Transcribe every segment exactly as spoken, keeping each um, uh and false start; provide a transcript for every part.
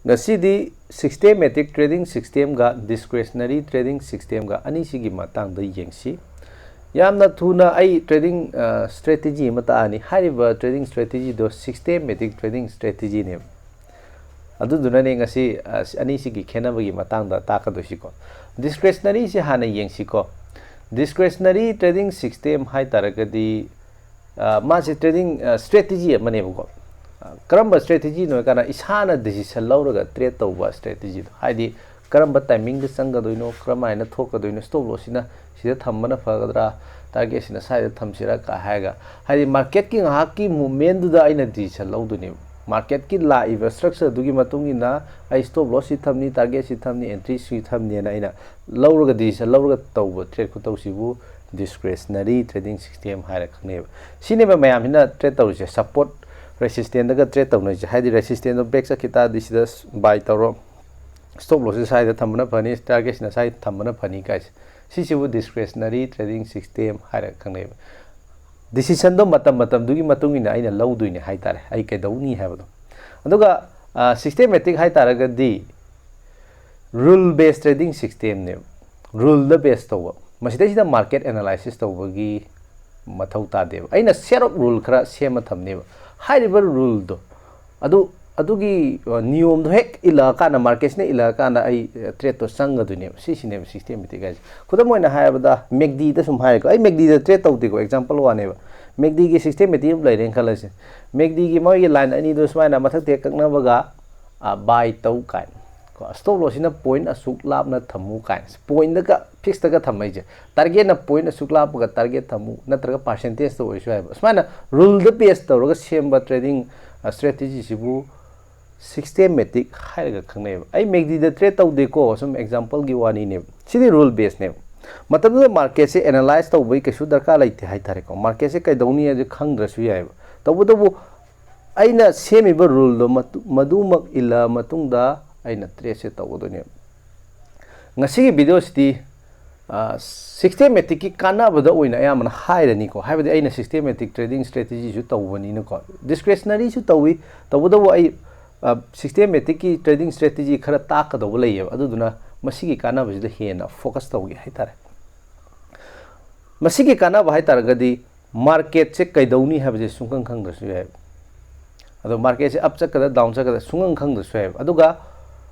ꯉꯁꯤꯗꯤ systematic trading systemꯒ discretionary trading systemꯒ ꯑꯅꯤꯁꯤꯒꯤ ꯃꯇꯥꯡꯗ ꯌꯦꯡꯁꯤ꯫ ꯌꯥꯝꯅ ꯊꯨꯅ ꯑꯩ trading strategy ꯑꯃ ꯇꯥꯛꯑꯅꯤ꯫ ꯍꯥꯏꯔꯤꯕ trading strategyꯗꯣ systematic trading strategyꯅꯦꯕ꯫ ꯑꯗꯨꯗꯨꯅꯅꯦ ꯉꯁꯤ ꯑꯅꯤꯁꯤꯒꯤ ꯈꯦꯠꯅꯕꯒꯤ ꯃꯇꯥꯡꯗ ꯇꯥꯛꯀꯗꯣꯏꯁꯤꯀꯣ꯫ Discretionaryꯁꯦ ꯍꯥꯟꯅ ꯌꯦꯡꯁꯤꯀꯣ꯫ Discretionary trading system ꯍꯥꯏ ꯇꯥꯔꯒꯗꯤ ꯃꯥꯁꯦ trading strategy ꯑꯃꯅꯦꯕꯀꯣ꯫ ꯀꯔꯝꯕ strategyꯅꯣ ꯍꯥꯏ ꯀꯥꯟꯗ ꯏꯁꯥꯅ decision ꯂꯧꯔꯒ trade ꯇꯧꯕ strategyꯗꯣ, ꯍꯥꯏꯗꯤ ꯀꯔꯝꯕ timingꯗ ꯆꯪꯒꯗꯣꯏꯅꯣ, ꯀꯔꯝꯍꯥꯏꯅ ꯊꯣꯛꯀꯗꯣꯏꯅꯣ, stop lossꯁꯤꯅ ꯁꯤꯗ ꯊꯝꯕꯅ ꯐꯒꯗ꯭ꯔꯥ, targetꯁꯤꯅ ꯁ꯭ꯋꯥꯏꯗ ꯊꯝꯁꯤꯔꯥ ꯀ ꯍꯥꯏꯔꯒ, ꯍꯥꯏꯗꯤ marketꯀꯤ ꯉꯥꯏꯍꯥꯛꯀꯤ movementꯗꯨꯗ ꯑꯩꯅ decision ꯂꯧꯗꯣꯏꯅꯦꯕ꯫ Marketꯀꯤ ꯂꯥꯛꯏꯕ structureꯗꯨꯒꯤ ꯃꯇꯨꯡ ꯏꯟꯅ ꯑꯩ stop lossꯁꯤ ꯊꯝꯅꯤ, targetꯁꯤ ꯊꯝꯅꯤ, entryꯁꯤ ꯊꯝꯅꯤꯅ ꯑꯩꯅ ꯂꯧꯔꯒ decision ꯂꯧꯔꯒ ꯇꯧꯕ trade ꯈꯨꯇꯧꯁꯤꯕꯨ discretionary trading system ꯍꯥꯏꯔ ꯈꯪꯅꯩꯕ꯫ ꯁꯤꯅꯦꯕ ꯃꯌꯥꯝꯁꯤꯅ trade ꯇꯧꯔꯤꯁꯦ, support resistantꯗꯒ trade ꯇꯧꯅꯔꯤꯁꯦ꯫ ꯍꯥꯏꯗꯤ resistantꯗꯣ break ꯆꯠꯈꯤ ꯇꯥꯔꯗꯤ ꯁꯤꯗ buy ꯇꯧꯔꯣ, stop lossꯁꯦ ꯁ꯭ꯋꯥꯏꯗ ꯊꯝꯕꯅ ꯐꯅꯤ, targetꯁꯤꯅ ꯁ꯭ꯋꯥꯏꯗ ꯊꯝꯕꯅ ꯐꯅꯤ ꯀꯥꯏꯁꯦ꯫ ꯁꯤꯁꯤꯕꯨ discretionary trading system ꯍꯥꯏꯔꯒ ꯈꯪꯅꯩꯕ꯫ Decisionꯗꯣ ꯃꯇꯝ ꯃꯇꯝꯗꯨꯒꯤ ꯃꯇꯨꯡ ꯏꯟꯅ ꯑꯩꯅ ꯂꯧꯗꯣꯏꯅꯦ ꯍꯥꯏꯇꯥꯔꯦ, ꯑꯩ ꯀꯩꯗꯧꯅꯤ ꯍꯥꯏꯕꯗꯣ꯫ ꯑꯗꯨꯒ systematic ꯍꯥꯏ ꯇꯥꯔꯒꯗꯤ rule based trading systemꯅꯦꯕ꯫ Ruleꯗ base ꯇꯧꯕ꯫ ꯃꯁꯤꯗꯩꯁꯤꯗ market analysis ꯇꯧꯕꯒꯤ ꯃꯊꯧ ꯇꯥꯗꯦꯕ꯫ ꯑꯩꯅ set of rule ꯈꯔ ꯁꯦꯝꯃ ꯊꯝꯅꯦꯕ꯫ ꯍꯥꯏꯔꯤꯕ ruleꯗꯣ ꯑꯗꯨ, ꯑꯗꯨꯒꯤ ꯅꯤꯌꯣꯝꯗꯣ ꯍꯦꯛ ꯏꯜꯂꯛꯑꯀꯥꯟꯗ, marketꯁꯤꯅ ꯏꯜꯂꯛꯑꯀꯥꯟꯗ ꯑꯩ tradeꯇꯣ ꯆꯪꯒꯗꯣꯏꯅꯦꯕ꯫ ꯁꯤꯁꯤꯅꯦꯕ systematic ꯍꯥꯏꯁꯦ꯫ ꯈꯨꯗꯝ ꯑꯣꯏꯅ ꯍꯥꯏꯔꯕꯗ MACDꯗ ꯁꯨꯝ ꯍꯥꯏꯔꯦꯀꯣ꯫ ꯑꯩ MACDꯗ trade ꯇꯧꯗꯦꯀꯣ, example oneꯅꯦꯕ꯫ MACDꯒꯤ systematic ꯑꯃ ꯂꯩꯔꯦꯅ ꯈꯜꯂꯁꯦ꯫ MACDꯒꯤ ꯃꯣꯏꯒꯤ line ꯑꯅꯤꯗꯣ ꯁꯨꯃꯥꯏꯅ ꯃꯊꯛꯇ ꯍꯦꯛ ꯀꯛꯅꯕꯒ buy ꯇꯧ ꯀꯥꯏꯅ ꯀꯣ, stop lossꯁꯤꯅ point ꯑꯁꯨꯛ ꯂꯥꯞꯅ ꯊꯝꯃꯨ ꯀꯥꯏꯅ pointꯗꯒ fixedꯒ ꯊꯝꯃꯛꯏꯁꯦ꯫ Targetꯅ point ꯑꯁꯨꯛ ꯂꯥꯞꯄꯒ target ꯊꯝꯃꯨ, ꯅꯠꯇ꯭ꯔꯒ percentageꯇ ꯑꯣꯏꯔꯁꯨ ꯌꯥꯏꯕ꯫ ꯁꯨꯃꯥꯏꯅ ruleꯗ base ꯇꯧꯔꯒ ꯁꯦꯝꯕ trading strategyꯁꯤꯕꯨ systematic ꯍꯥꯏꯔꯒ ꯈꯪꯅꯩꯕ꯫ ꯑꯩ MACDꯗ trade ꯇꯧꯗꯦꯀꯣ, ꯁꯨꯝ exampleꯒꯤ ꯋꯥꯅꯤꯅꯦꯕ꯫ ꯁꯤꯗꯤ rule basedꯅꯦꯕ꯫ ꯃꯇꯝꯗꯨꯗ marketꯁꯦ analyze ꯇꯧꯕꯒꯤ ꯀꯩꯁꯨ ꯗꯔꯀꯥꯔ ꯂꯩꯇꯦ ꯍꯥꯏꯇꯥꯔꯦꯀꯣ꯫ Marketꯁꯦ ꯀꯩꯗꯧꯅꯤ ꯍꯥꯏꯁꯦ ꯈꯪꯗ꯭ꯔꯁꯨ ꯌꯥꯏꯕ꯫ ꯇꯧꯕꯇꯕꯨ ꯑꯩꯅ ꯁꯦꯝꯃꯤꯕ ruleꯗꯣ ꯃꯗꯨꯃꯛ ꯏꯜꯂ ꯃꯇꯨꯡꯗ ꯑꯩꯅ tradeꯁꯦ ꯇꯧꯒꯗꯣꯏꯅꯦꯕ꯫ ꯉꯁꯤꯒꯤ videoꯁꯤꯗꯤ systematicꯀꯤ ꯀꯥꯟꯅꯕꯗ ꯑꯣꯏꯅ ꯑꯌꯥꯝꯕꯅ ꯍꯥꯏꯔꯅꯤꯀꯣ꯫ ꯍꯥꯏꯕꯗꯤ ꯑꯩꯅ systematic trading strategyꯁꯨ ꯇꯧꯕꯅꯤꯅꯀꯣ꯫ Discretionaryꯁꯨ ꯇꯧꯏ, ꯇꯧꯕꯇꯕꯨ ꯑꯩ ꯁꯤꯁꯇꯦꯃꯦꯇꯤꯛꯀꯤ ꯇ꯭ꯔꯦꯗꯤꯡ ꯁ꯭ꯇ꯭ꯔꯦꯇꯦꯖꯤ ꯈꯔ ꯇꯥꯛꯀꯗꯧꯕ ꯂꯩꯌꯦꯕ꯫ ꯑꯗꯨꯗꯨꯅ ꯃꯁꯤꯒꯤ ꯀꯥꯟꯅꯕꯁꯤꯗ ꯍꯦꯟꯅ ꯐꯣꯀꯁ ꯇꯧꯒꯦ ꯍꯥꯏꯇꯥꯔꯦ꯫ ꯃꯁꯤꯒꯤ ꯀꯥꯟꯅꯕ ꯍꯥꯏ ꯇꯥꯔꯒꯗꯤ, ꯃꯥꯔꯀꯦꯠꯁꯦ ꯀꯩꯗꯧꯅꯤ ꯍꯥꯏꯕꯁꯦ ꯁꯨꯡꯈꯪ ꯈꯪꯗ꯭ꯔꯁꯨ ꯌꯥꯏꯕ꯫ ꯑꯗꯣ ꯃꯥꯔꯀꯦꯠꯁꯦ ꯑꯞ ꯆꯠꯀꯗ꯭ꯔꯥ ꯗꯥꯎꯟ ꯆꯠꯀꯗ꯭ꯔꯥ ꯁꯨꯡꯈꯪ ꯈꯪꯗ꯭ꯔꯁꯨ ꯌꯥꯏꯕ꯫ ꯑꯗꯨꯒ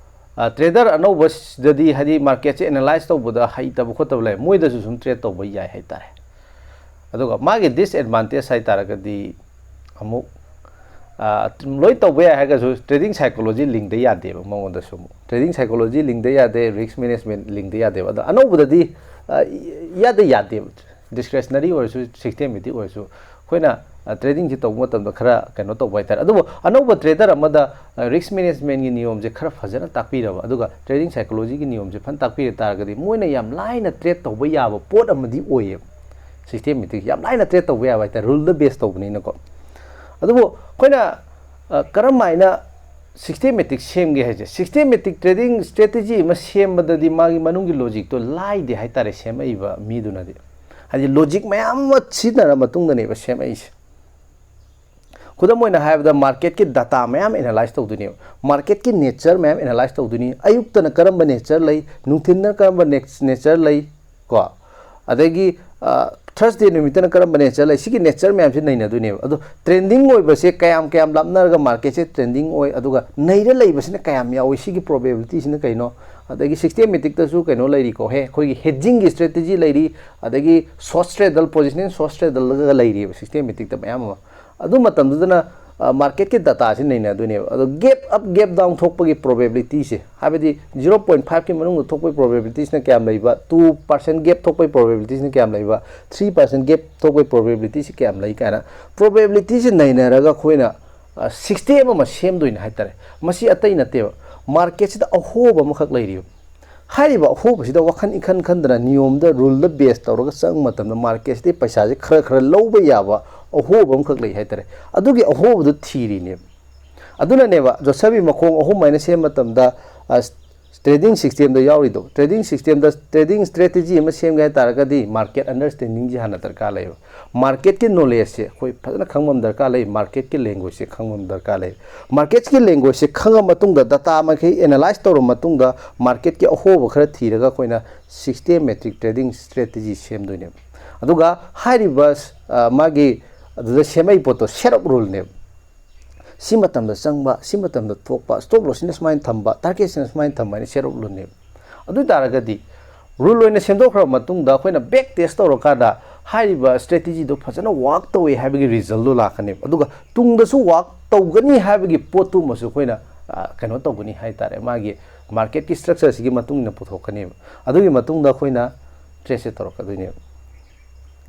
ꯇ꯭ꯔꯦꯗꯔ ꯑꯅꯧꯕꯁꯤꯗꯗꯤ, ꯍꯥꯏꯗꯤ ꯃꯥꯔꯀꯦꯠꯁꯦ ꯑꯦꯅꯥꯂꯥꯏꯁ ꯇꯧꯕꯗ ꯍꯩꯇꯕ ꯈꯣꯠꯇꯕ ꯂꯩ, ꯃꯣꯏꯗꯁꯨ ꯁꯨꯝ ꯇ꯭ꯔꯦꯗ ꯇꯧꯕ ꯌꯥꯏ ꯍꯥꯏꯇꯥꯔꯦ꯫ ꯑꯗꯨꯒ ꯃꯥꯒꯤ ꯗꯤꯁꯑꯦꯗꯚꯥꯟꯇꯦꯖ ꯍꯥꯏ ꯇꯥꯔꯒꯗꯤ, ꯑꯃꯨꯛ ꯑ, ꯂꯣꯏ ꯇꯧꯕ ꯌꯥꯏ ꯍꯥꯏꯔꯒꯁꯨ, ꯇ꯭ꯔꯦꯗꯤꯡ ꯁꯥꯏꯀꯣꯂꯣꯖꯤ ꯂꯤꯡꯗ ꯌꯥꯗꯦꯕ ꯃꯉꯣꯟꯗꯁꯨ ꯑꯃꯨꯛ꯫ ꯇ꯭ꯔꯦꯗꯤꯡ ꯁꯥꯏꯀꯣꯂꯣꯖꯤ ꯂꯤꯡꯗ ꯌꯥꯗꯦ, ꯔꯤꯁꯛ ꯃꯦꯅꯦꯖꯃꯦꯟ ꯂꯤꯡꯗ ꯌꯥꯗꯦꯕ꯫ ꯑꯗꯣ ꯑꯅꯧꯕꯗꯗꯤ, ꯑ, ꯏꯌꯥꯗ ꯌꯥꯗꯦꯕ꯫ ꯗꯤꯁꯀ꯭ꯔꯦꯁꯅꯔꯤ ꯑꯣꯏꯔꯁꯨ, ꯁꯤꯁꯇꯦꯃꯦꯇꯤꯛ ꯑꯣꯏꯔꯁꯨ, ꯑꯩꯈꯣꯏꯅ, ꯑ, ꯇ꯭ꯔꯦꯗꯤꯡꯁꯤ ꯇꯧꯕ ꯃꯇꯝꯗ ꯈꯔ ꯀꯩꯅꯣ ꯇꯧꯕ ꯍꯥꯏꯇꯥꯔꯦ꯫ ꯑꯗꯨꯕꯨ ꯑꯅꯧꯕ ꯇ꯭ꯔꯦꯗꯔ ꯑꯃꯗ, ꯑ, ꯔꯤꯁꯛ ꯃꯦꯅꯦꯖꯃꯦꯟꯒꯤ ꯅꯤꯌꯣꯝꯁꯦ ꯈꯔ ꯐꯖꯅ ꯇꯥꯛꯄꯤꯔꯕ, ꯑꯗꯨꯒ ꯇ꯭ꯔꯦꯗꯤꯡ ꯁꯥꯏꯀꯣꯂꯣꯖꯤꯒꯤ ꯅꯤꯌꯣꯝꯁꯦ ꯐꯖꯅ ꯇꯥꯛꯄꯤꯔ ꯇꯥꯔꯒꯗꯤ, ꯃꯣꯏꯅ ꯌꯥꯝ ꯂꯥꯏꯅ ꯇ꯭ꯔꯦꯗ ꯇꯧꯕ ꯌꯥꯕ ꯄꯣꯠ ꯑꯃꯗꯤ ꯑꯣꯏꯌꯦꯕ꯫ ꯁꯤꯁꯇꯦꯃꯦꯇꯤꯛ ꯌꯥꯝ ꯂꯥꯏꯅ ꯇ꯭ꯔꯦꯗ ꯇꯧꯕ ꯌꯥꯕ ꯍꯥꯏꯇꯥꯔꯦ, ꯔꯨꯜꯗ ꯕꯦꯁ ꯇꯧꯕꯅꯤꯅꯀꯣ꯫ ꯑꯗꯨꯕꯨ ꯑꯩꯈꯣꯏꯅ, ꯑ, ꯀꯔꯝ ꯍꯥꯏꯅ ꯁꯤꯁꯇꯦꯃꯦꯇꯤꯛ ꯁꯦꯝꯒꯦ ꯍꯥꯏꯁꯦ, ꯁꯤꯁꯇꯦꯃꯦꯇꯤꯛ ꯇ꯭ꯔꯦꯗꯤꯡ ꯁ꯭ꯇ꯭ꯔꯦꯇꯦꯖꯤ ꯑꯃ ꯁꯦꯝꯕꯗꯗꯤ ꯃꯥꯒꯤ ꯃꯅꯨꯡꯒꯤ ꯂꯣꯖꯤꯛꯇꯣ ꯂꯥꯏꯗꯦ ꯍꯥꯏꯇꯥꯔꯦ, ꯁꯦꯝꯃꯛꯏꯕ ꯃꯤꯗꯨꯅꯗꯤ꯫ ꯍꯥꯏꯗꯤ ꯂꯣꯖꯤꯛ ꯃꯌꯥꯝ ꯑꯃ ꯁꯤꯖꯤꯟꯅꯔ ꯃꯇꯨꯡꯗꯅꯦꯕ ꯁꯦꯝꯃꯛꯏꯁꯦ꯫ ꯈꯨꯗꯝ ꯑꯣꯏꯅ ꯍꯥꯏꯔꯕꯗ, ꯃꯥꯔꯀꯦꯠꯀꯤ ꯗꯥꯇꯥ ꯃꯌꯥꯝ ꯑꯦꯅꯥꯂꯥꯏꯁ ꯇꯧꯗꯣꯏꯅꯦꯕ, ꯃꯥꯔꯀꯦꯠꯀꯤ ꯅꯦꯆꯔ ꯃꯌꯥꯝ ꯑꯦꯅꯥꯂꯥꯏꯁ ꯇꯧꯗꯣꯏꯅꯤ, ꯑꯌꯨꯛꯇꯅ ꯀꯔꯝꯕ ꯅꯦꯆꯔ ꯂꯩ, ꯅꯨꯡꯊꯤꯟꯗꯅ ꯀꯔꯝꯕ ꯅꯦꯆꯔ ꯂꯩ, ꯀꯣ, ꯑꯗꯒꯤ, ꯑ, ꯊꯔꯁꯗꯦ ꯅꯨꯃꯤꯠꯇꯅ ꯀꯔꯝꯕ ꯅꯦꯆꯔ ꯂꯩ, ꯁꯤꯒꯤ ꯅꯦꯆꯔ ꯃꯌꯥꯝꯁꯦ ꯅꯩꯅꯗꯣꯏꯅꯦꯕ꯫ ꯑꯗꯣ ꯇ꯭ꯔꯦꯟꯗꯤꯡ ꯑꯣꯏꯕꯁꯦ ꯀꯌꯥꯝ ꯀꯌꯥꯝ ꯂꯥꯞꯅꯔꯒ ꯃꯥꯔꯀꯦꯠꯁꯦ ꯇ꯭ꯔꯦꯟꯗꯤꯡ ꯑꯣꯏ, ꯑꯗꯨꯒ ꯅꯩꯔ ꯂꯩꯕꯁꯤꯅ ꯀꯌꯥꯝ ꯌꯥꯎꯏ, ꯁꯤꯒꯤ ꯄ꯭ꯔꯣꯕꯦꯕꯤꯂꯤꯇꯤꯁꯤꯅ ꯀꯩꯅꯣ, ꯑꯗꯒꯤ ꯁꯤꯁꯇꯦꯃꯦꯇꯤꯛꯇꯁꯨ ꯀꯩꯅꯣ ꯂꯩꯔꯤꯀꯣ, ꯍꯦ, ꯑꯩꯈꯣꯏꯒꯤ ꯍꯦꯖꯤꯡꯒꯤ ꯁ꯭ꯇ꯭ꯔꯦꯇꯦꯖꯤ ꯂꯩꯔꯤ, ꯑꯗꯒꯤ ꯁꯣꯔꯠ ꯁ꯭ꯇ꯭ꯔꯦꯗꯜ, ꯄꯣꯖꯤꯁꯅꯦꯜ ꯁꯣꯔꯠ ꯁ꯭ꯇ꯭ꯔꯦꯗꯜꯒ ꯂꯩꯔꯤꯕ ꯁꯤꯁꯇꯦꯃꯦꯇꯤꯛꯇ ꯃꯌꯥꯝ ꯑꯃ꯫ ꯑꯗꯨ ꯃꯇꯝꯗꯨꯗꯅ, ꯑ, ꯃꯥꯔꯀꯦꯠꯀꯤ ꯗꯥꯇꯥꯁꯤ ꯅꯩꯅꯗꯣꯏꯅꯦꯕ꯫ ꯑꯗꯣ ꯒꯦꯞ ꯑꯞ, ꯒꯦꯞ ꯗꯥꯎꯟ ꯊꯣꯛꯄꯒꯤ ꯄ꯭ꯔꯣꯕꯦꯕꯤꯂꯤꯇꯤꯁꯦ, ꯍꯥꯏꯕꯗꯤ ꯖꯤꯔꯣ ꯄꯣꯏꯟꯠ ꯐꯥꯏꯚꯀꯤ ꯃꯅꯨꯡꯗ ꯊꯣꯛꯄꯒꯤ ꯄ꯭ꯔꯣꯕꯦꯕꯤꯂꯤꯇꯤꯁꯤꯅ ꯀꯌꯥꯝ ꯂꯩꯕ, ꯇꯨ ꯄꯥꯔꯁꯦꯟ ꯒꯦꯞ ꯊꯣꯛꯄꯒꯤ ꯄ꯭ꯔꯣꯕꯦꯕꯤꯂꯤꯇꯤꯁꯤꯅ ꯀꯌꯥꯝ ꯂꯩꯕ, ꯊ꯭ꯔꯤ ꯄꯥꯔꯁꯦꯟ ꯒꯦꯞ ꯊꯣꯛꯄꯒꯤ ꯄ꯭ꯔꯣꯕꯦꯕꯤꯂꯤꯇꯤꯁꯤ ꯀꯌꯥꯝ ꯂꯩ ꯀꯥꯏꯅ ꯄ꯭ꯔꯣꯕꯦꯕꯤꯂꯤꯇꯤꯁꯤ ꯅꯩꯅꯔꯒ ꯑꯩꯈꯣꯏꯅ, ꯑ, ꯁꯤꯁꯇꯦꯝ ꯑꯃ ꯁꯦꯝꯗꯣꯏꯅꯦ ꯍꯥꯏꯇꯥꯔꯦ꯫ ꯃꯁꯤ ꯑꯇꯩ ꯅꯠꯇꯦꯕ, ꯃꯥꯔꯀꯦꯠꯁꯤꯗ ꯑꯍꯣꯕ ꯑꯃꯈꯛ ꯂꯩꯔꯤꯕ꯫ ꯍꯥꯏꯔꯤꯕ ꯑꯍꯣꯕꯁꯤꯗ ꯋꯥꯈꯜ ꯏꯈꯟ ꯈꯟꯗꯅ, ꯅꯤꯌꯣꯝꯗ, ꯔꯨꯜꯗ ꯕꯦꯁ ꯇꯧꯔꯒ ꯆꯪꯕ ꯃꯇꯝꯗ, ꯃꯥꯔꯀꯦꯠꯁꯤꯗꯒꯤ ꯄꯩꯁꯥꯁꯦ ꯈꯔ ꯈꯔ ꯂꯧꯕ ꯌꯥꯕ ꯑꯍꯣꯕ ꯑꯃꯈꯛ ꯂꯩ ꯍꯥꯏꯇꯥꯔꯦ꯫ ꯑꯗꯨꯒꯤ ꯑꯍꯣꯕꯗꯨ ꯊꯤꯔꯤꯅꯦꯕ꯫ ꯑꯗꯨꯅꯅꯦꯕ ꯖꯣꯁꯦꯐ ꯃꯈꯣꯡ ꯑꯍꯨꯝ ꯍꯥꯏꯅ ꯁꯦꯝꯕ ꯃꯇꯝꯗ, ꯑ, ꯇ꯭ꯔꯦꯗꯤꯡ ꯁꯤꯁꯇꯦꯝꯗ ꯌꯥꯎꯔꯤꯗꯣ, ꯇ꯭ꯔꯦꯗꯤꯡ ꯁꯤꯁꯇꯦꯝꯗ ꯇ꯭ꯔꯦꯗꯤꯡ ꯁ꯭ꯇ꯭ꯔꯦꯇꯦꯖꯤ ꯑꯃ ꯁꯦꯝꯒꯦ ꯍꯥꯏ ꯇꯥꯔꯒꯗꯤ ꯃꯥꯔꯀꯦꯠ ꯑꯟꯗꯔꯁ꯭ꯇꯦꯟꯗꯤꯡꯁꯤ ꯍꯥꯟꯅ ꯗꯔꯀꯥꯔ ꯂꯩꯌꯦꯕ꯫ ꯃꯥꯔꯀꯦꯠꯀꯤ ꯅꯣꯂꯦꯖꯁꯦ ꯑꯩꯈꯣꯏ ꯐꯖꯅ ꯈꯪꯕ ꯑꯃ ꯗꯔꯀꯥꯔ ꯂꯩ, ꯃꯥꯔꯀꯦꯠꯀꯤ ꯂꯦꯡꯒ꯭ꯋꯦꯖꯁꯦ ꯈꯪꯕ ꯑꯃ ꯗꯔꯀꯥꯔ ꯂꯩ꯫ ꯃꯥꯔꯀꯦꯠꯀꯤ ꯂꯦꯡꯒ꯭ꯋꯦꯖꯁꯦ ꯈꯪꯉ ꯃꯇꯨꯡꯗ, ꯗꯇꯥ ꯃꯈꯩ ꯑꯦꯅꯥꯂꯥꯏꯁ ꯇꯧꯔꯕ ꯃꯇꯨꯡꯗ, ꯃꯥꯔꯀꯦꯠꯀꯤ ꯑꯍꯣꯕ ꯈꯔ ꯊꯤꯔꯒ ꯑꯩꯈꯣꯏꯅ ꯁꯤꯁꯇꯦꯃꯦꯇꯤꯛ ꯇ꯭ꯔꯦꯗꯤꯡ ꯁ꯭ꯇ꯭ꯔꯦꯇꯦꯖꯤ ꯁꯦꯝꯗꯣꯏꯅꯦꯕ꯫ ꯑꯗꯨꯒ ꯍꯥꯏꯔꯤꯕ, ꯑ, ꯃꯥꯒꯤ ꯑꯗꯨꯗ ꯁꯦꯝꯃꯛꯏ ꯄꯣꯠꯇꯣ ꯁꯦꯠ ꯑꯣꯐ ꯔꯨꯜꯅꯦꯕ꯫ ꯁꯤ ꯃꯇꯝꯗ ꯆꯪꯕ, ꯁꯤ ꯃꯇꯝꯗ ꯊꯣꯛꯄ, ꯁ꯭ꯇꯣꯞ ꯂꯣꯁꯁꯤꯅ ꯁꯨꯃꯥꯏꯅ ꯊꯝꯕ, ꯇꯥꯔꯒꯦꯠꯁꯤꯅ ꯁꯨꯃꯥꯏꯅ ꯊꯝꯕ ꯍꯥꯏꯅ ꯁꯦꯠ ꯑꯣꯐ ꯔꯨꯜꯅꯦꯕ꯫ ꯑꯗꯨ ꯑꯣꯏ ꯇꯥꯔꯒꯗꯤ ꯔꯨꯜ ꯑꯣꯏꯅ ꯁꯦꯝꯗꯣꯛꯈ꯭ꯔꯕ ꯃꯇꯨꯡꯗ ꯑꯩꯈꯣꯏꯅ ꯕꯦꯛ ꯇꯦꯁ ꯇꯧꯔꯀꯥꯟꯗ ꯍꯥꯏꯔꯤꯕ ꯁ꯭ꯇ꯭ꯔꯦꯇꯦꯖꯤꯗꯣ ꯐꯖꯅ ꯋꯥꯛ ꯇꯧꯋꯦ ꯍꯥꯏꯕꯒꯤ ꯔꯤꯖꯜꯗꯣ ꯂꯥꯛꯀꯅꯦꯕ꯫ ꯑꯗꯨꯒ ꯇꯨꯡꯗꯁꯨ ꯋꯥꯛ ꯇꯧꯒꯅꯤ ꯍꯥꯏꯕꯒꯤ ꯄꯣꯠꯇꯨꯃꯁꯨ ꯑꯩꯈꯣꯏꯅ, ꯑ, ꯀꯩꯅꯣ ꯇꯧꯒꯅꯤ ꯍꯥꯏ ꯇꯥꯔꯦ, ꯃꯥꯒꯤ ꯃꯥꯔꯀꯦꯠꯀꯤ ꯁ꯭ꯇ꯭ꯔꯛꯆꯔꯁꯤꯒꯤ ꯃꯇꯨꯡ ꯏꯟꯅ ꯄꯨꯊꯣꯛꯀꯅꯦꯕ꯫ ꯑꯗꯨꯒꯤ ꯃꯇꯨꯡꯗ ꯑꯩꯈꯣꯏꯅ ꯇ꯭ꯔꯦꯗꯁꯦ ꯇꯧꯔꯛꯀꯗꯣꯏꯅꯦꯕ꯫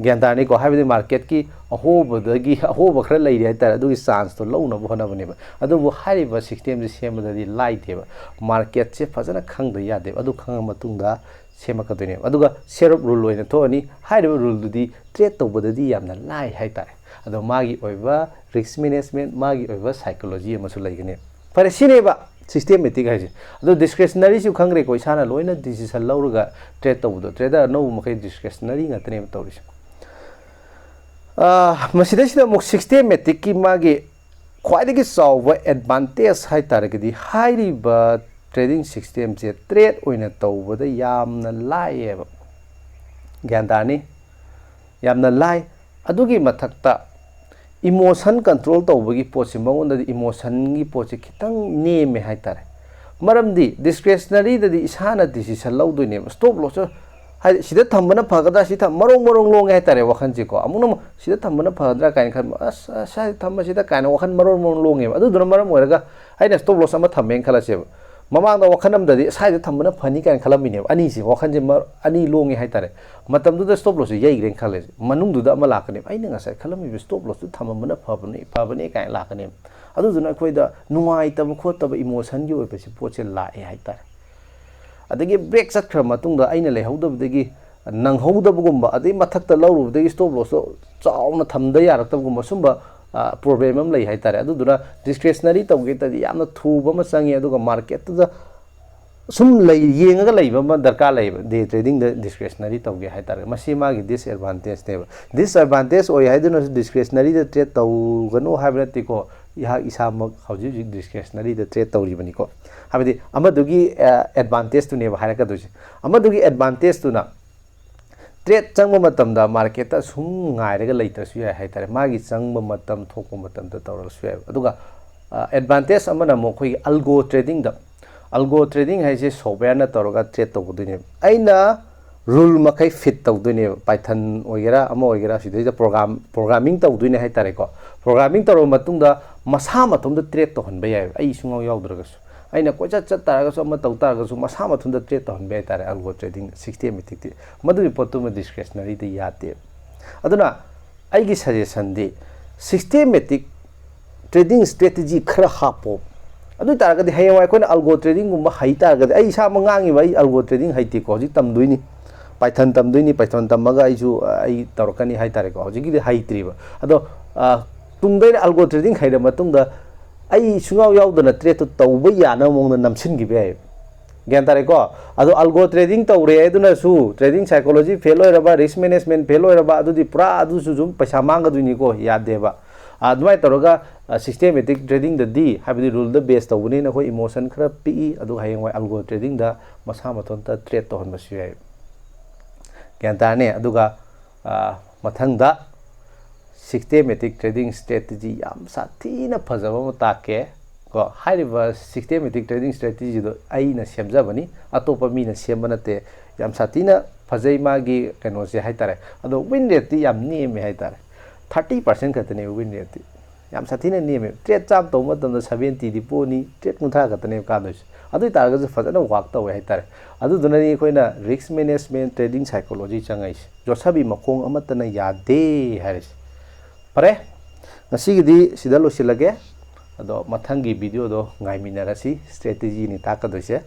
ꯒ꯭ꯌꯥꯟ ꯇꯥꯔꯅꯤꯀꯣ? ꯍꯥꯏꯕꯗꯤ ꯃꯥꯔꯀꯦꯠꯀꯤ ꯑꯍꯣꯕꯗꯒꯤ, ꯑꯍꯣꯕ ꯈꯔ ꯂꯩꯔꯤ ꯍꯥꯏꯇꯥꯔꯦ, ꯑꯗꯨꯒꯤ ꯆꯥꯟꯁꯇꯣ ꯂꯧꯅꯕ ꯍꯣꯠꯅꯕꯅꯦꯕ꯫ ꯑꯗꯨꯕꯨ ꯍꯥꯏꯔꯤꯕ ꯁꯤꯁꯇꯦꯝꯁꯦ ꯁꯦꯝꯕꯗꯗꯤ ꯂꯥꯏꯗꯦꯕ꯫ ꯃꯥꯔꯀꯦꯠꯁꯦ ꯐꯖꯅ ꯈꯪꯗ ꯌꯥꯗꯦꯕ꯫ ꯑꯗꯨ ꯈꯪꯉ ꯃꯇꯨꯡꯗ ꯁꯦꯝꯃꯛꯀꯗꯣꯏꯅꯦꯕ꯫ ꯑꯗꯨꯒ ꯁꯦꯠ ꯑꯣꯐ ꯔꯨꯜ ꯑꯣꯏꯅ ꯊꯣꯛꯑꯅꯤ꯫ ꯍꯥꯏꯔꯤꯕ ꯔꯨꯜꯗꯨꯗꯤ ꯇ꯭ꯔꯦꯗ ꯇꯧꯕꯗꯗꯤ ꯌꯥꯝꯅ ꯂꯥꯏ ꯍꯥꯏꯇꯥꯔꯦ꯫ ꯑꯗꯣ ꯃꯥꯒꯤ ꯑꯣꯏꯕ ꯔꯤꯁꯛ ꯃꯦꯅꯦꯖꯃꯦꯟꯠ, ꯃꯥꯒꯤ ꯑꯣꯏꯕ ꯁꯥꯏꯀꯣꯂꯣꯖꯤ ꯑꯃꯁꯨ ꯂꯩꯒꯅꯤ꯫ ꯐꯔꯦ, ꯁꯤꯅꯦꯕ ꯁꯤꯁꯇꯦꯃꯦꯇꯤꯛ ꯍꯥꯏꯁꯦ꯫ ꯑꯗꯣ ꯗꯤꯁꯀ꯭ꯔꯦꯁꯅꯔꯤꯁꯨ ꯈꯪꯈ꯭ꯔꯦꯀꯣ, ꯏꯁꯥꯅ ꯂꯣꯏꯅ ꯗꯤꯁꯤꯖꯟ ꯂꯧꯔꯒ ꯇ꯭ꯔꯦꯗ ꯇꯧꯕꯗꯣ꯫ ꯇ꯭ꯔꯦꯗꯔ ꯑꯅꯧꯕ ꯃꯈꯩ ꯗꯤꯁꯀ꯭ꯔꯦꯁꯅꯔꯤ ꯉꯥꯛꯇꯅꯦꯕ ꯇꯧꯔꯤꯁꯦ꯫ ꯑꯥ, ꯃꯁꯤꯗꯩꯁꯤꯗ ꯑꯃꯨꯛ ꯁꯤꯁꯇꯦꯃꯦꯇꯤꯛꯀꯤ ꯃꯥꯒꯤ ꯈ꯭ꯋꯥꯏꯗꯒꯤ ꯆꯥꯎꯕ ꯑꯦꯗꯚꯥꯟꯇꯦꯖ ꯍꯥꯏ ꯇꯥꯔꯒꯗꯤ ꯍꯥꯏꯔꯤꯕ ꯇ꯭ꯔꯦꯗꯤꯡ ꯁꯤꯁꯇꯦꯝꯁꯦ ꯇ꯭ꯔꯦꯗ ꯑꯣꯏꯅ ꯇꯧꯕꯗ ꯌꯥꯝꯅ ꯂꯥꯏꯌꯦꯕ꯫ ꯒ꯭ꯌꯥꯟ ꯇꯥꯔꯅꯤ? ꯌꯥꯝꯅ ꯂꯥꯏ꯫ ꯑꯗꯨꯒꯤ ꯃꯊꯛꯇ ꯏꯃꯣꯁꯟ ꯀꯟꯇ꯭ꯔꯣꯜ ꯇꯧꯕꯒꯤ ꯄꯣꯠꯁꯦ, ꯃꯉꯣꯟꯗꯗꯤ ꯏꯃꯣꯁꯟꯒꯤ ꯄꯣꯠꯁꯦ ꯈꯤꯇꯪ ꯅꯦꯝꯃꯦ ꯍꯥꯏꯇꯥꯔꯦ꯫ ꯃꯔꯝꯗꯤ ꯗꯤꯁꯀ꯭ꯔꯦꯁꯅꯔꯤꯗꯗꯤ ꯏꯁꯥꯅ ꯗꯤꯁꯤꯖꯟ ꯂꯧꯗꯣꯏꯅꯦꯕ꯫ ꯁ꯭ꯇꯣꯞ ꯂꯣꯁꯁꯨ, ꯍꯥꯏꯗꯤ ꯁꯤꯗ ꯊꯝꯕꯅ ꯐꯒꯗ꯭ꯔꯥ, ꯁꯤ ꯊꯝ-, ꯃꯔꯣꯡ ꯃꯔꯣꯡ ꯂꯣꯡꯉꯦ ꯍꯥꯏꯇꯥꯔꯦ ꯋꯥꯈꯜꯁꯦꯀꯣ꯫ ꯑꯃꯨꯛꯅ ꯑꯃꯨꯛ ꯁꯤꯗ ꯊꯝꯕꯅ ꯐꯒꯗ꯭ꯔꯥ ꯀꯥꯏꯅ ꯈꯟꯕ, ꯑꯁ, ꯑꯁ, ꯁ꯭ꯋꯥꯏꯗ ꯊꯝꯕꯁꯤꯗ ꯀꯥꯏꯅ ꯋꯥꯈꯜ ꯃꯔꯣꯡ ꯃꯔꯣꯡ ꯂꯣꯡꯉꯦꯕ꯫ ꯑꯗꯨꯗꯨꯅ ꯃꯔꯝ ꯑꯣꯏꯔꯒ ꯑꯩꯅ ꯁ꯭ꯇꯣꯞ ꯂꯣꯁ ꯑꯃ ꯊꯝꯃꯦꯅ ꯈꯜꯂꯁꯦꯕ꯫ ꯃꯃꯥꯡꯗ ꯋꯥꯈꯜ ꯑꯃꯗꯗꯤ ꯁ꯭ꯋꯥꯏꯗ ꯊꯝꯕꯅ ꯐꯅꯤ ꯀꯥꯏꯅ ꯈꯜꯂꯝꯃꯤꯅꯦꯕ꯫ ꯑꯅꯤꯁꯦ, ꯋꯥꯈꯜꯁꯦ ꯃ-, ꯑꯅꯤ ꯂꯣꯡꯉꯦ ꯍꯥꯏꯇꯥꯔꯦ꯫ ꯃꯇꯝꯗꯨꯗ ꯁ꯭ꯇꯣꯞ ꯂꯣꯁꯁꯦ ꯌꯩꯈ꯭ꯔꯦꯅ ꯈꯜꯂꯁꯦ꯫ ꯃꯅꯨꯡꯗꯨꯗ ꯑꯃ ꯂꯥꯛꯀꯅꯦꯕ꯫ ꯑꯩꯅ ꯉꯁꯥꯏ ꯈꯜꯂꯝꯃꯤꯕ ꯁ꯭ꯇꯣꯞ ꯂꯣꯁꯇꯨ ꯊꯝꯃꯝꯕꯅ ꯐꯕꯅꯤ, ꯐꯕꯅꯤ ꯀꯥꯏꯅ ꯂꯥꯛꯀꯅꯦꯕ꯫ ꯑꯗꯨꯗꯨꯅ ꯑꯩꯈꯣꯏꯗ ꯅꯨꯡꯉꯥꯏꯇꯕ ꯈꯣꯠꯇꯕ ꯏꯃꯣꯁꯟꯒꯤ ꯑꯣꯏꯕꯁꯤ ꯄꯣꯠꯁꯦ ꯂꯥꯛꯑꯦ ꯍꯥꯏꯇꯥꯔꯦ꯫ ꯑꯗꯒꯤ ꯕ꯭ꯔꯦꯛ ꯆꯠꯈ꯭ꯔ ꯃꯇꯨꯡꯗ ꯑꯩꯅ ꯂꯩꯍꯧꯗꯕꯗꯒꯤ ꯅꯪꯍꯧꯗꯕꯒꯨꯝꯕ, ꯑꯗꯩ ꯃꯊꯛꯇ ꯂꯧꯔꯨꯕꯗꯒꯤ ꯁ꯭ꯇꯣꯞ ꯂꯣꯁꯇꯣ ꯆꯥꯎꯅ ꯊꯝꯗ ꯌꯥꯔꯛꯇꯕꯒꯨꯝꯕ, ꯁꯨꯝꯕ, ꯑ, ꯄ꯭ꯔꯣꯕ꯭ꯂꯦꯝ ꯑꯃ ꯂꯩ ꯍꯥꯏꯇꯥꯔꯦ꯫ ꯑꯗꯨꯗꯨꯅ ꯗꯤꯁꯀ꯭ꯔꯦꯁꯅꯔꯤ ꯇꯧꯒꯦ ꯇꯥꯔꯗꯤ ꯌꯥꯝꯅ ꯊꯨꯕ ꯑꯃ ꯆꯪꯉꯤ, ꯑꯗꯨꯒ ꯃꯥꯔꯀꯦꯠꯇꯨꯗ ꯁꯨꯝ ꯂꯩ, ꯌꯦꯡꯉꯒ ꯂꯩꯕ ꯑꯃ ꯗꯔꯀꯥꯔ ꯂꯩꯌꯦꯕ, ꯗꯦ ꯇ꯭ꯔꯦꯗꯤꯡꯗ ꯗꯤꯁꯀ꯭ꯔꯦꯁꯅꯔꯤ ꯇꯧꯒꯦ ꯍꯥꯏꯇꯥꯔꯦ꯫ ꯃꯁꯤ ꯃꯥꯒꯤ ꯗꯤꯁꯑꯦꯗꯚꯥꯟꯇꯦꯖꯅꯦꯕ꯫ ꯗꯤꯁꯑꯦꯗꯚꯥꯟꯇꯦꯖ ꯑꯣꯏ ꯍꯥꯏꯗꯨꯅꯁꯨ ꯗꯤꯁꯀ꯭ꯔꯦꯁꯅꯔꯤꯗ ꯇ꯭ꯔꯦꯗ ꯇꯧꯒꯅꯨ ꯍꯥꯏꯕ ꯅꯠꯇꯦꯀꯣ꯫ ꯑꯩꯍꯥꯛ ꯏꯁꯥꯃꯛ ꯍꯧꯖꯤꯛ ꯍꯧꯖꯤꯛ ꯗꯤꯁꯀ꯭ꯔꯦꯁꯅꯔꯤꯗ ꯇ꯭ꯔꯦꯗ ꯇꯧꯔꯤꯕꯅꯤꯀꯣ꯫ ꯍꯥꯏꯕꯗꯤ ꯑꯃꯗꯨꯒꯤ ꯑꯦꯗꯚꯥꯟꯇꯦꯖꯇꯨꯅꯦꯕ ꯍꯥꯏꯔꯛꯀꯗꯣꯏꯁꯦ꯫ ꯑꯃꯗꯨꯒꯤ ꯑꯦꯗꯚꯥꯟꯇꯦꯖꯇꯨꯅ ꯇ꯭ꯔꯦꯗ ꯆꯪꯕ ꯃꯇꯝꯗ ꯃꯥꯔꯀꯦꯠꯇ ꯁꯨꯝ ꯉꯥꯏꯔꯒ ꯂꯩꯇ꯭ꯔꯁꯨ ꯌꯥꯏ ꯍꯥꯏꯇꯥꯔꯦ꯫ ꯃꯥꯒꯤ ꯆꯪꯕ ꯃꯇꯝ ꯊꯣꯛꯄ ꯃꯇꯝꯗ ꯇꯧꯔꯁꯨ ꯌꯥꯏ꯫ ꯑꯗꯨꯒ ꯑꯦꯗꯚꯥꯟꯇꯦꯖ ꯑꯃꯅ ꯑꯃꯨꯛ ꯑꯩꯈꯣꯏꯒꯤ ꯑꯜꯒꯣ ꯇ꯭ꯔꯦꯗꯤꯡꯗ, ꯑꯜꯒꯣ ꯇ꯭ꯔꯦꯗꯤꯡ ꯍꯥꯏꯁꯦ ꯁꯣꯞꯋꯦꯌꯔꯅ ꯇꯧꯔꯒ ꯇ꯭ꯔꯦꯗ ꯇꯧꯒꯗꯣꯏꯅꯦꯕ꯫ ꯑꯩꯅ ꯔꯨꯜ ꯃꯈꯩ ꯐꯤꯠ ꯇꯧꯗꯣꯏꯅꯦꯕ꯫ ꯄꯥꯏꯊꯟ ꯑꯣꯏꯒꯦꯔꯥ ꯑꯃ ꯑꯣꯏꯒꯦꯔꯥ ꯁꯤꯗꯩꯗ ꯄ꯭ꯔꯣꯒ꯭ꯔꯥꯝ, ꯄ꯭ꯔꯣꯒ꯭ꯔꯥꯃꯤꯡ ꯇꯧꯗꯣꯏꯅꯦ ꯍꯥꯏꯇꯥꯔꯦꯀꯣ꯫ ꯄ꯭ꯔꯣꯒ꯭ꯔꯥꯃꯤꯡ ꯇꯧꯔꯕ ꯃꯇꯨꯡꯗ ꯃꯁꯥ ꯃꯇꯣꯝꯗ ꯇ꯭ꯔꯦꯗ ꯇꯧꯍꯟꯕ ꯌꯥꯏꯑꯕ, ꯑꯩ ꯁꯨꯡꯌꯥꯎ ꯌꯥꯎꯗ꯭ꯔꯒꯁꯨ꯫ ꯑꯩꯅ ꯀꯣꯏꯆꯠ ꯆꯠ ꯇꯥꯔꯒꯁꯨ, ꯑꯃ ꯇꯧ ꯇꯥꯔꯒꯁꯨ, ꯃꯁꯥ ꯃꯊꯟꯇ ꯇ꯭ꯔꯦꯗ ꯇꯧꯍꯟꯕ ꯍꯥꯏꯇꯥꯔꯦ ꯑꯜꯒꯣ ꯇ꯭ꯔꯦꯗꯤꯡ ꯁꯤꯁꯇꯦꯃꯦꯇꯤꯛꯇꯤ꯫ ꯃꯗꯨꯒꯤ ꯄꯣꯠꯇꯨꯃ ꯗꯤꯁꯀ꯭ꯔꯦꯁꯅꯔꯤꯗ ꯌꯥꯗꯦꯕ꯫ ꯑꯗꯨꯅ ꯑꯩꯒꯤ ꯁꯖꯦꯁꯟꯗꯤ ꯁꯤꯁꯇꯦꯃꯦꯇꯤꯛ ꯇ꯭ꯔꯦꯗꯤꯡ ꯁ꯭ꯇ꯭ꯔꯦꯇꯦꯖꯤ ꯈꯔ ꯍꯥꯞꯄꯣ꯫ ꯑꯗꯨ ꯑꯣꯏ ꯇꯥꯔꯒꯗꯤ ꯍꯌꯦꯡꯋꯥꯏ ꯑꯩꯈꯣꯏꯅ ꯑꯜꯒꯣ ꯇ꯭ꯔꯦꯗꯤꯡꯒꯨꯝꯕ ꯍꯩ ꯇꯥꯔꯒꯗꯤ, ꯑꯩ ꯏꯁꯥꯃꯛ ꯉꯥꯡꯉꯤꯕ, ꯑꯩ ꯑꯜꯒꯣ ꯇ꯭ꯔꯦꯗꯤꯡ ꯍꯩꯇꯦꯀꯣ, ꯍꯧꯖꯤꯛ ꯇꯝꯗꯣꯏꯅꯤ꯫ ꯄꯥꯏꯊꯟ ꯇꯝꯗꯣꯏꯅꯤ, ꯄꯥꯏꯊꯟ ꯇꯝꯃꯒ ꯑꯩꯁꯨ, ꯑ, ꯑꯩ ꯇꯧꯔꯛꯀꯅꯤ ꯍꯥꯏꯇꯥꯔꯦꯀꯣ꯫ ꯍꯧꯖꯤꯛꯀꯤꯗꯤ ꯍꯩꯇ꯭ꯔꯤꯕ꯫ ꯑꯗꯣ, ꯑ, ꯇꯨꯡꯗ ꯑꯩꯅ ꯑꯜꯒꯣ ꯇ꯭ꯔꯦꯗꯤꯡ ꯍꯩꯔ ꯃꯇꯨꯡꯗ ꯑꯩ ꯁꯨꯡꯌꯥꯎ ꯌꯥꯎꯗꯅ ꯇ꯭ꯔꯦꯗꯇꯨ ꯇꯧꯕ ꯌꯥꯅꯕ ꯃꯑꯣꯡꯗ ꯅꯝꯁꯤꯟꯈꯤꯕ ꯌꯥꯏꯌꯦꯕ꯫ ꯒ꯭ꯌꯥꯟ ꯇꯥꯔꯦꯀꯣ? ꯑꯗꯣ ꯑꯜꯒꯣ ꯇ꯭ꯔꯦꯗꯤꯡ ꯇꯧꯔꯦ ꯑꯗꯨꯅꯁꯨ, ꯇ꯭ꯔꯦꯗꯤꯡ ꯁꯥꯏꯀꯣꯂꯣꯖꯤ ꯐꯦꯜ ꯑꯣꯏꯔꯕ, ꯔꯤꯁꯛ ꯃꯦꯅꯦꯖꯃꯦꯟ ꯐꯦꯜ ꯑꯣꯏꯔꯕ, ꯑꯗꯨꯗꯤ ꯄꯨꯔꯥ ꯑꯗꯨꯁꯨ ꯑꯗꯨꯝ ꯄꯩꯁꯥ ꯃꯥꯡꯒꯗꯣꯏꯅꯤꯀꯣ, ꯌꯥꯗꯦꯕ꯫ ꯑ, ꯑꯗꯨꯃꯥꯏꯅ ꯇꯧꯔꯒ, ꯑ, ꯁꯤꯁꯇꯦꯃꯦꯇꯤꯛ ꯇ꯭ꯔꯦꯗꯤꯡꯗꯗꯤ, ꯍꯥꯏꯕꯗꯤ ꯔꯨꯜꯗ ꯕꯦꯁ ꯇꯧꯕꯅꯤꯅ ꯑꯩꯈꯣꯏ ꯏꯃꯣꯁꯟ ꯈꯔ ꯄꯤꯛꯏ, ꯑꯗꯨꯒ ꯍꯌꯦꯡꯋꯥꯏ ꯑꯜꯒꯣ ꯇ꯭ꯔꯦꯗꯤꯡꯗ ꯃꯁꯥ ꯃꯊꯟꯇ ꯇ꯭ꯔꯦꯗ ꯇꯧꯍꯟꯕꯁꯨ ꯌꯥꯏ꯫ ꯒ꯭ꯌꯥꯟ ꯇꯥꯔꯅꯤ? ꯑꯗꯨꯒ, ꯑ, ꯃꯊꯪꯗ ꯁꯤꯁꯇꯦꯃꯦꯇꯤꯛ ꯇ꯭ꯔꯦꯗꯤꯡ ꯁ꯭ꯇ꯭ꯔꯦꯇꯦꯖꯤ ꯌꯥꯝ ꯁꯥꯊꯤꯅ ꯐꯖꯕ ꯑꯃ ꯇꯥꯛꯀꯦ ꯀꯣ꯫ ꯍꯥꯏꯔꯤꯕ ꯁꯤꯁꯇꯦꯃꯦꯇꯤꯛ ꯇ꯭ꯔꯦꯗꯤꯡ ꯁ꯭ꯇ꯭ꯔꯦꯇꯦꯖꯤꯗꯣ ꯑꯩꯅ ꯁꯦꯝꯖꯕꯅꯤ, ꯑꯇꯣꯞꯄ ꯃꯤꯅ ꯁꯦꯝꯕ ꯅꯠꯇꯦ꯫ ꯌꯥꯝ ꯁꯥꯊꯤꯅ ꯐꯖꯩ ꯃꯥꯒꯤ ꯀꯩꯅꯣꯁꯦ ꯍꯥꯏꯇꯥꯔꯦ꯫ ꯑꯗꯣ ꯋꯤꯟ ꯔꯦꯠꯇꯤ ꯌꯥꯝ ꯅꯦꯝꯃꯦ ꯍꯥꯏꯇꯥꯔꯦ, ꯊꯥꯔꯇꯤ ꯄꯥꯔꯁꯦꯟ ꯈꯛꯇꯅꯦꯕ ꯋꯤꯟ ꯔꯦꯠꯇꯤ꯫ ꯌꯥꯝ ꯁꯥꯊꯤꯅ ꯅꯦꯝꯃꯦ꯫ ꯇ꯭ꯔꯦꯗ ꯆꯥꯝꯃ ꯇꯧꯕ ꯃꯇꯝꯗ ꯁꯚꯦꯟꯇꯤꯗꯤ ꯄꯣꯅꯤ, ꯇ꯭ꯔꯦꯗ ꯀꯨꯟꯊ꯭ꯔꯥ ꯈꯛꯇꯅꯦꯕ ꯀꯥꯗꯣꯏꯁꯦ꯫ ꯑꯗꯨ ꯑꯣꯏ ꯇꯥꯔꯒꯁꯨ ꯐꯖꯅ ꯋꯥꯛ ꯇꯧꯋꯦ ꯍꯥꯏꯇꯥꯔꯦ꯫ ꯑꯗꯨꯗꯨꯅꯅꯤ ꯑꯩꯈꯣꯏꯅ ꯔꯤꯁꯛ ꯃꯦꯅꯦꯖꯃꯦꯟ, ꯇ꯭ꯔꯦꯗꯤꯡ ꯁꯥꯏꯀꯣꯂꯣꯖꯤ ꯆꯪꯉꯛꯏꯁꯦ꯫ ꯌꯣꯠꯁꯕꯤ ꯃꯈꯣꯡ ꯑꯃꯠꯇꯅ ꯌꯥꯗꯦ ꯍꯥꯏꯔꯤꯁꯦ꯫ ꯐꯔꯦ, ꯉꯁꯤꯒꯤꯗꯤ ꯁꯤꯗ ꯂꯣꯏꯁꯤꯜꯂꯒꯦ꯫ ꯑꯗꯣ ꯃꯊꯪꯒꯤ ꯚꯤꯗꯤꯑꯣꯗꯣ ꯉꯥꯏꯃꯤꯟꯅꯔꯁꯤ, ꯁ꯭ꯇ꯭ꯔꯦꯇꯦꯖꯤꯅꯤ ꯇꯥꯛꯀꯗꯣꯏꯁꯦ꯫